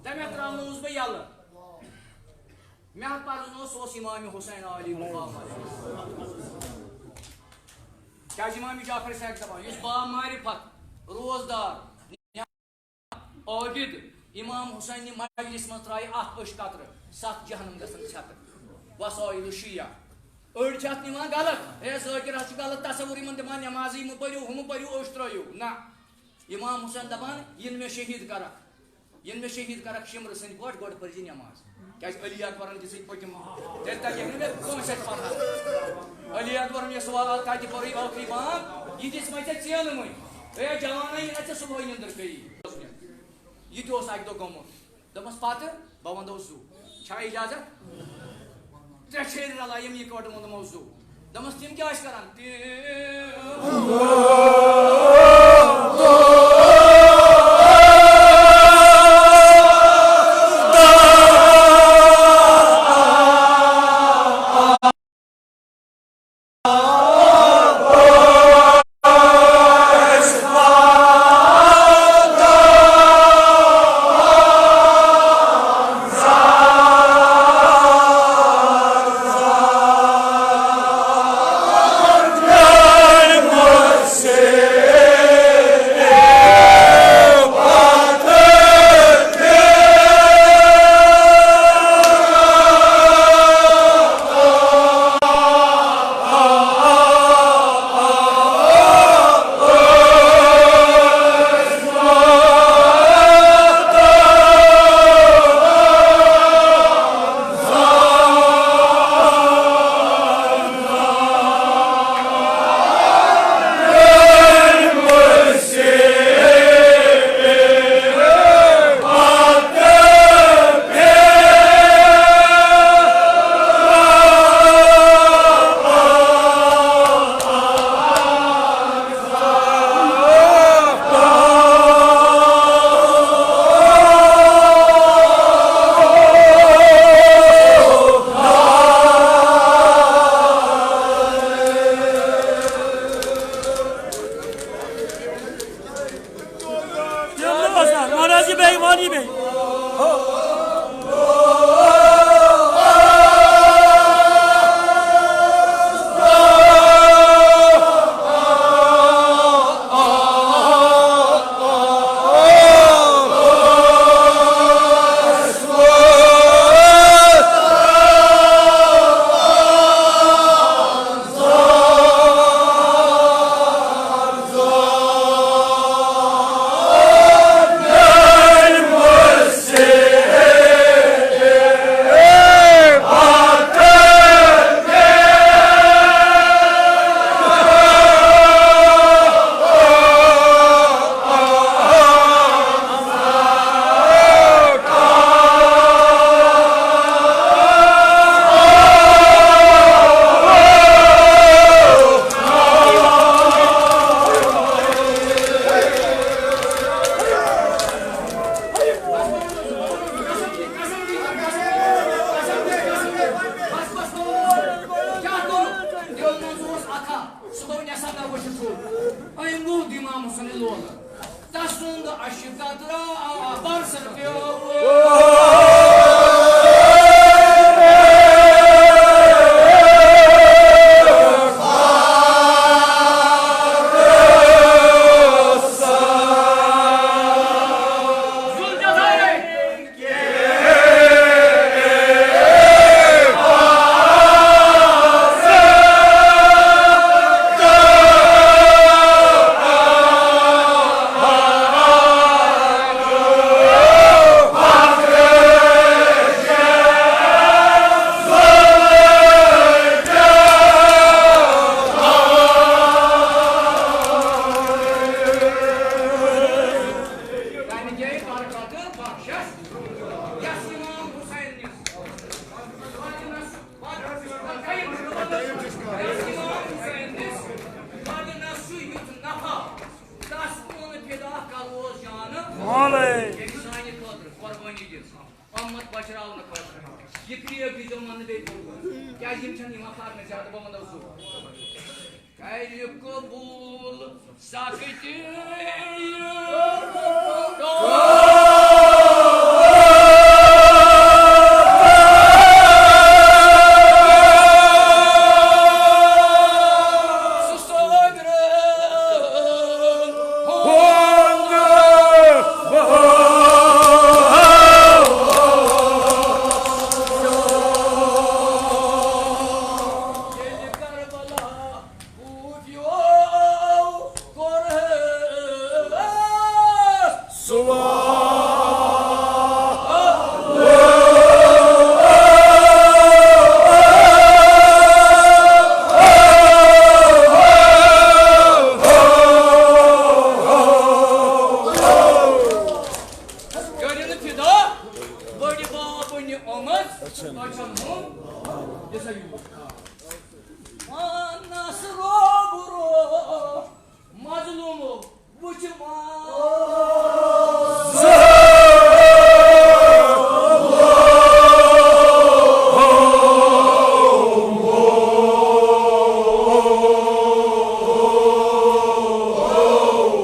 تٔمۍ ترٛاونووُس بہٕ یَلہٕ۔ مےٚ ہا پرزنوو، سُہ اوس امام حسین علی مقام علیہ السلام۔ کیٛازِ امام جعفر صاحب دپان، یُس با معرفت، روزدار، عابد، امام حسین نہِ مجلس منٛز ترٛایہِ اکھ أچھ قطرٕ، ستھ جہنم گژھن ژھٮ۪تہٕ۔ وسائل شیعہ۔ أڑۍ چھِ اتھ نِوان غلط، ہے ذٲکر حظ چھُ غلط تصور یِمن دِوان، نمازٕے مہٕ پٔرِو، ہُہ مہٕ پٔرِو، أچھ ترٲیِو۔ نہ، امام حسین دپان، یِن مےٚ شہید کرکھ، یِن مےٚ شہید کرکھ شمرٕ سٕنٛدۍ پٲٹھۍ، گۄڈٕ پٔرزِ نٮ۪ماز۔ کیٛازِ علی اکبرن دِژٕے پٔتِم، تیٚلہِ تتہِ ہیٚکہِ نہٕ مےٚ کٲنٛسہِ اَتھِ پناہ۔ علی اکبرن یہِ سوال تتہِ پٔرٕے ٲخری بانگ، یہِ دِژمَے ژےٚ ژینہٕ وۄنۍ۔ ہے جوانا، یہِ نہ ژےٚ صبحٲے نِندٕر پیٚیی۔ یہِ تہِ اوس اکہِ دۄہ گوٚمُت۔ دوٚپمَس، پَتہٕ؟ بہٕ وَنہٕ زُو۔ چھا اِجازت؟ ترٛےٚ چھیٚرِ رَلایَم یِکوَٹہٕ ووٚنمو زُو۔ دوٚپمَس، تِم کیٛاہ ٲسۍ کَران؟ تِم تَمہِ گٔیہِ برکتہٕ بخشس یَس امام حسین نِس۔ پتہٕ نس، پتہٕ، پتہٕ یَس امام حسین نِس، پتہٕ نس چھُ یُتھ نفع، تس کُن فدا کرہوس جانہٕ۔ مولے۔ ییٚمہِ سانہِ خٲطرٕ قربٲنی دِژ۔ اُمت بچاونہٕ خٲطرٕ۔ یہِ کریک دیٖزیو منہٕ بیٚیہِ پوٗرٕ۔ کیٛازِ یِم چھَنہٕ یِوان پرنہٕ زیادٕ، بہٕ وَنو زٕ۔ کَرِ قبوٗل سختی۔ کٔرِن فدا بٔڑِ بابٕنہِ اُمر، أچھن ہُنٛد یہِ سا یوٗت۔ پانس روبرو مظلوم وٕچھِ وان۔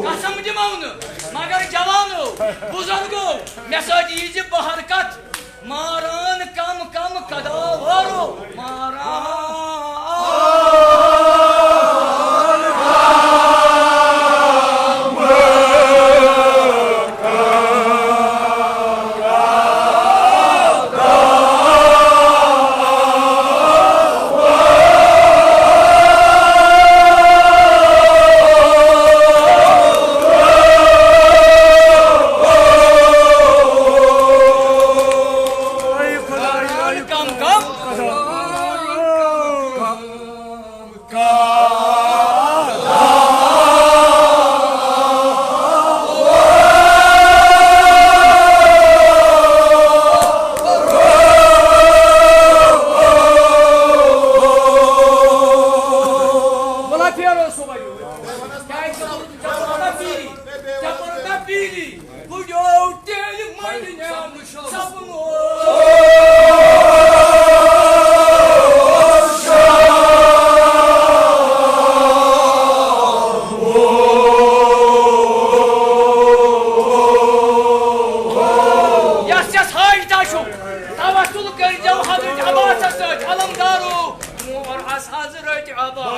قسم دِمو نہٕ، مگر جوانو، بُزرگو، مےٚ سۭتۍ ییٖزِ بہر کتھ۔ ماران کم کم قداوارو، ماران۔ کم کم۔ ولا پھیرو صبح یور۔ کیٛازِ ژےٚ کوٚرُتھ، ژےٚ کوٚرُتھ نا پیٖری، ژےٚ کوٚرُتھ نا پیٖری۔ بُڈیو تیٚلہِ مٔنٛدنٮ۪ن سپنو۔ یَس یَس حاجتہ چھُ، توسل کٔرۍزیو حضرت عباسس سۭتۍ، علمدارو۔ مور آس حضرت عباس۔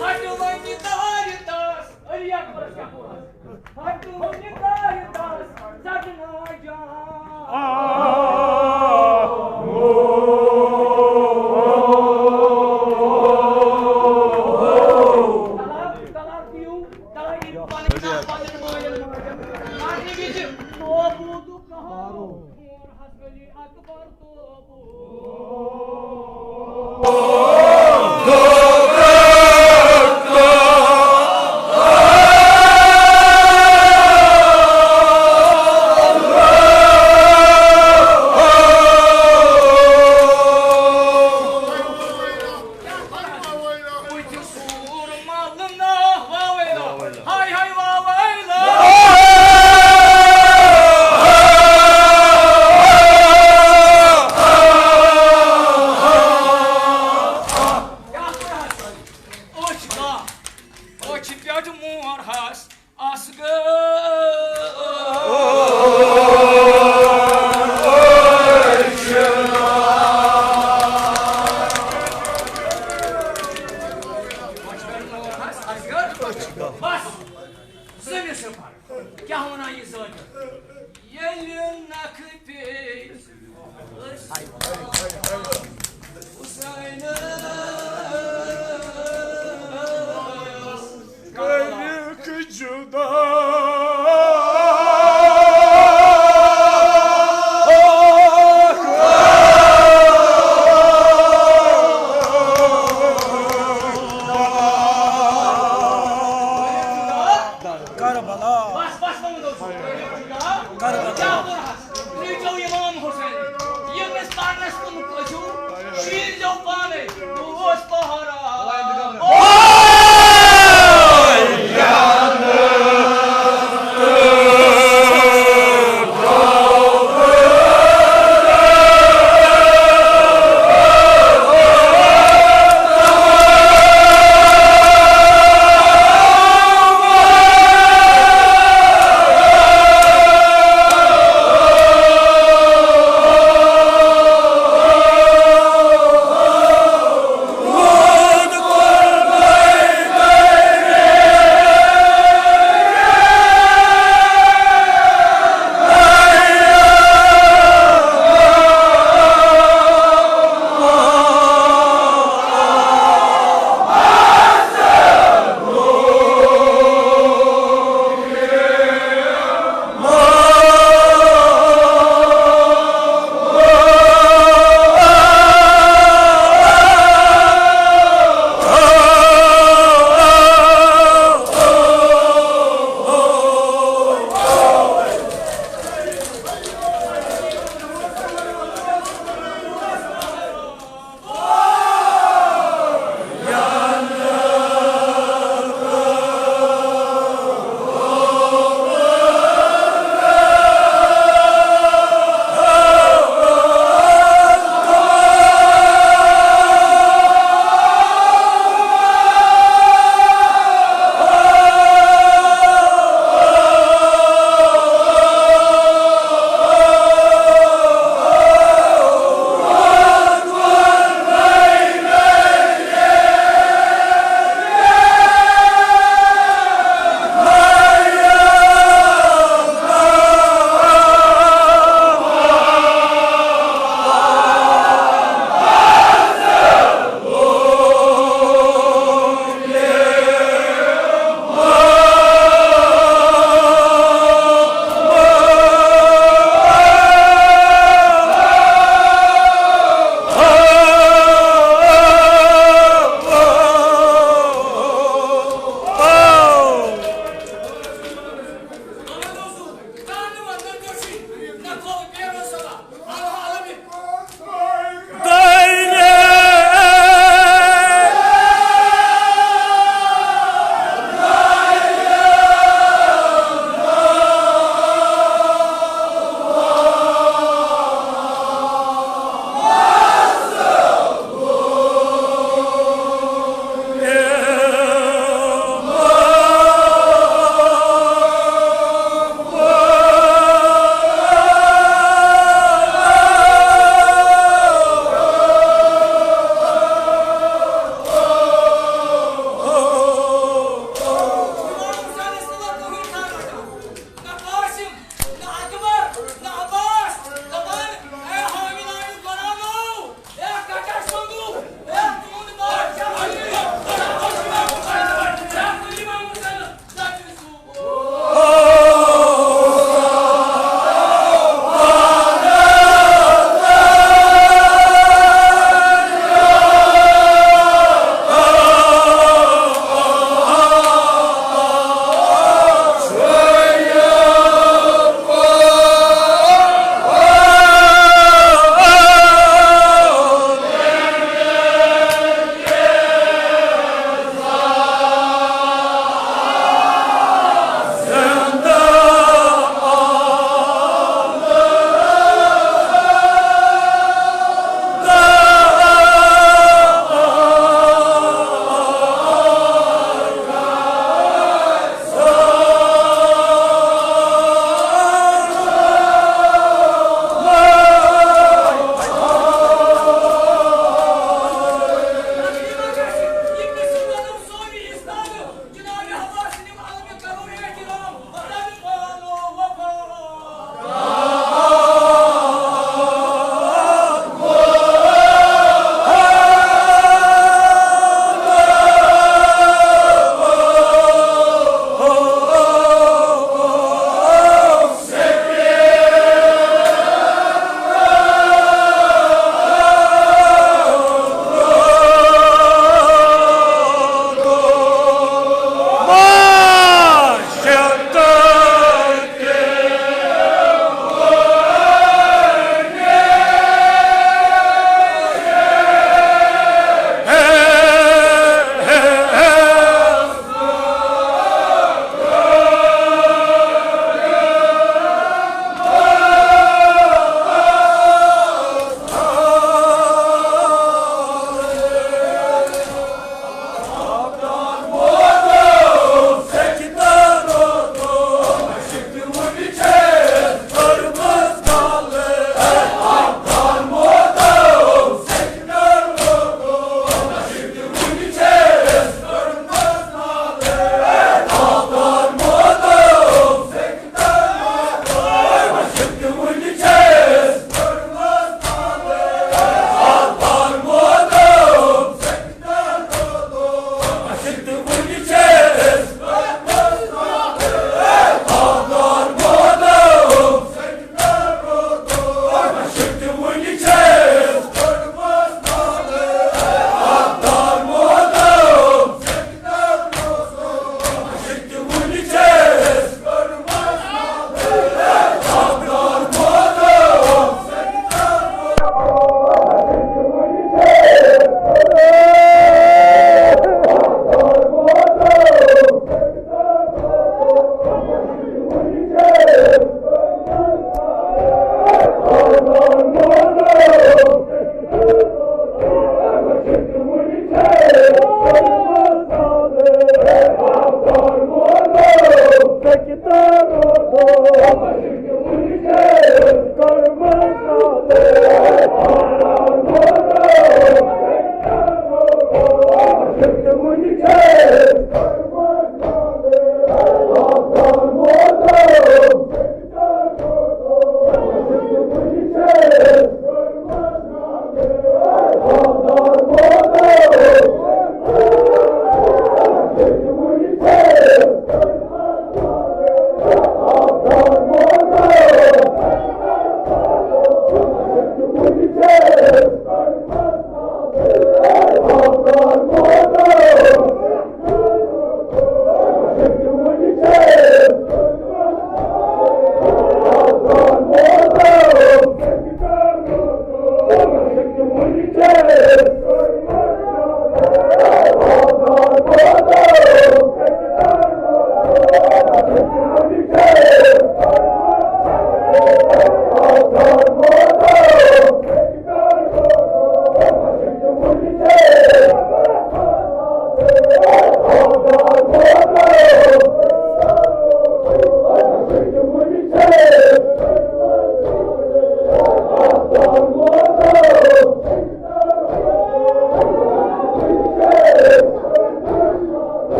ہٹو وۄنۍ دارِ داس۔ علی اکبرس کیٛاہ کوٚر؟ ہٹو وۄنۍ دارِ داس، ژٹنا جان۔ آ۔ طلاق، طلاق دِیِو، طلاق دِیِو، پنٕنۍ ناو پنٕنٮ۪ن مالٮ۪ن ماجٮ۪ن۔ مارنہٕ وِزِ لوگوٗ تہٕ قہارو۔ مور حضرت علی اکبر۔ نکھٕ پیٚیہِ أسۍ